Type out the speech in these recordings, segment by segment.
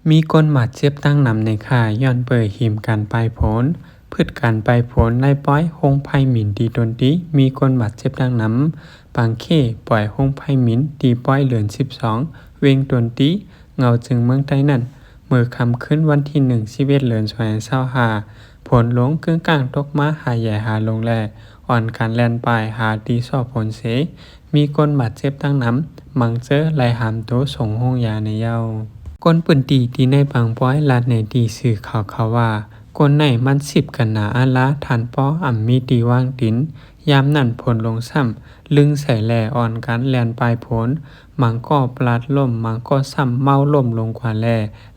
ມີຄົນບາດເຈັບຕັ້ງນຳໃນຄ້າ ຍ້ອນເປີຫີມການປ່າຍຝົນ. ພືດການປ່າຍຝົນໄດ້ປ່ອຍໂຮງໄຟໝິ່ນທີ່ຕົນຕີ ມີຄົນບາດເຈັບຕັ້ງນຳ. ບາງເຂດປ່ອຍໂຮງໄຟໝິ່ນທີ່ປ່ອຍເດືອນສິບສອງ ເວັງຕົນຕີ ເຫງົາເຈີງເມືອງໃຕ້ນັ້ນ ເມື່ອຄ່ຳຄືນວັນທີໜຶ່ງ ສິບເອັດ ເດືອນ ສອງພັນຊາວຫ້າ ຝົນລົງກຶ້ງກ້າງຕົກມາຫາໃຫຍ່ຫາຫຼວງແລ ອ່ອນກັນແລ່ນປ່າຍຫາທີ່ຊອບຝົນເສ ມີຄົນບາດເຈັບຕັ້ງນຳ, ບາງເຈີໄລ່ຫາມໂຕສົ່ງໂຮງຢາໃນເຍົາ. ຄົນພື້ນທີ່ທີ່ໃນບາງປ່ອຍລາດໃນທີ່ສື່ຂ່າວເຂົາວ່າ ຄົນໃນມັນສິບກັນໜາອາລາ ທ່ານປໍອຳມີທີ່ວາງຕີນ. ຍາມນັ້ນຝົນລົງຊ້ຳ ລຶ້ງໃສ່ແລອ່ອນກັນແລ່ນປ່າຍຝົນ, ບາງກໍປະຫຼາດລົ້ມ, ບາງກໍຊ້ຳເມົາລົ້ມລົງກວ່າແລ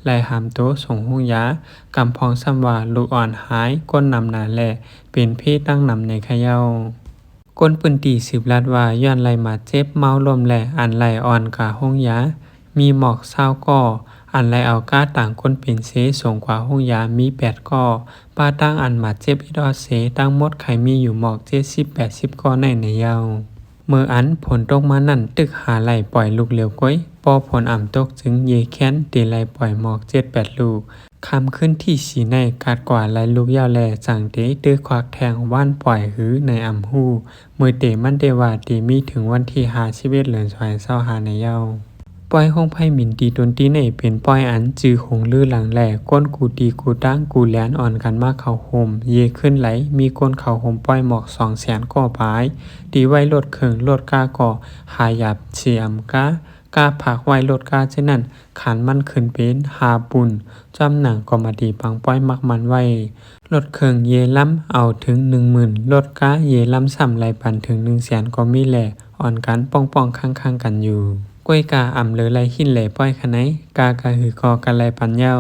ໄລ່ຫາມໂຕສົ່ງໂຮງຢາ. ກຳພອງຊ້ຳວ່າລູກອ່ອນຫາຍ, ຄົນນຳໜາແລ ເປັນເພຕັ້ງນຳໃນຂະເຍົາ. ຄົນພື້ນທີ່ສືບລາດວ່າ ຍ້ອນໄລ່ບາດເຈັບເມົາລົ້ມແລ ອັນໄລ່ອ່ອນກາໂຮງຢາ ມີໝອກຊາວກໍ ອັນໄລ່ເອົາກາຕ່າງຄົນເປັນເຊ ສົ່ງກວ່າໂຮງຢາມີແປດກໍ ປະທັງອັນບາດເຈັບອິດອອດເຊ ທັງໝົດໄຄມີຢູ່ໝອກເຈັດສິບແປດສິບກໍໃນໃນເຍົາ. ເມື່ອອັນຝົນຕົກມານັ້ນ ຕຶກຫາໄລ່ປ່ອຍລູກຫຼຽວກ້ອຍ, ພໍຝົນອຳຕົກຈຶ່ງເຢແຄນ ເຕໄລ່ປ່ອຍໝອກເຈັດແປດລູກ. ຄ່ຳຄືນທີສີ່ໃນ ກາດກວ່າໄລ່ລູກເຍົາແລ ຈັ່ງເຕຕື່ຄວັກແທງຫວ່ານປ່ອຍຫືໃນອຳຫູ ເມື່ອເຕມັນເຕວ່າເຕມີເຖິງວັນທີຫ້າ ສິບເອັດ ເດືອນ ສອງພັນຊາວຫ້າໃນເຍົາ. ປ່ອຍໂຮງໄຟໝິ່ນທີ່ຕົນຕີໃນ ເປັນປ່ອຍອັນຈື່ໂຮງລືຫຼັງແລ ຄົນກູຕີກູຕ່າງກູແລນອ່ອນກັນມາເຂົ້າໂຮມ ເຢຂຶ້ນໄຫຼ ມີຄົນເຂົ້າໂຮມປ່ອຍໝອກສອງແສນກໍປາຍ ທີ່ໄວ້ລົດເຄື່ອງລົດກາກໍຫາຢາບເສຍອຳກາ ກາພັກໄວ້ລົດກາເຊັ່ນນັ້ນ ຄັນມັນຂຶ້ນເປັນຫ້າປຸນ ຈອມໜັງກໍມາຕີປັງປ່ອຍໝາກມັນໄວ້ ລົດເຄື່ອງເຢລຳເອົາເຖິງໜຶ່ງໝື່ນ ລົດກາເຢລຳຊ້ຳໄລ່ປັນເຖິງໜຶ່ງແສນກໍມີແລ ອ່ອນກັນປ້ອງໆຄັງໆກັນຢູ່. ກ້ວຍກາອຳເລີໄລ່ຫີນແລປ່ອຍຂະໄນ ກາກະຫືກໍກະໄລ່ປັນເຍົາ.